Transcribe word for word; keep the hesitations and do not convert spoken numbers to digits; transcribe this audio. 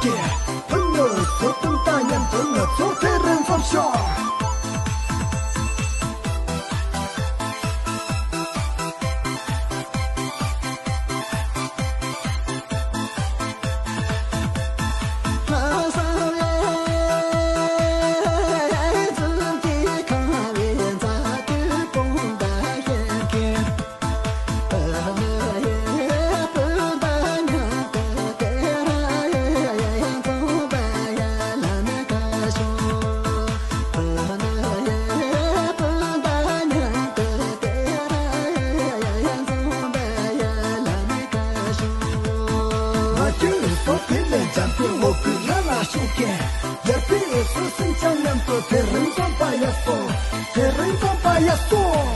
ཀྱི་ཕུ་ནུ་སོ་བདུན་དང་མཉམ་དུ་ང་ཚོ་དེ་རིང་འཛོམས་ཤོག་ང་ཚོའི་འོས་ཤོག་དེ་ལས་འཇམ་པའི་འོ་སྐོལ་ལ་ལ་ཤོག་གན། ཡར་པའི་འོས་ཤོག་སེམས་ཅན་མཉམ་དུ་དེ་རིང་འཛོམས་པ་ཡག་སོ། དེ་རིང་འཛོམས་པ་ཡག་སོ།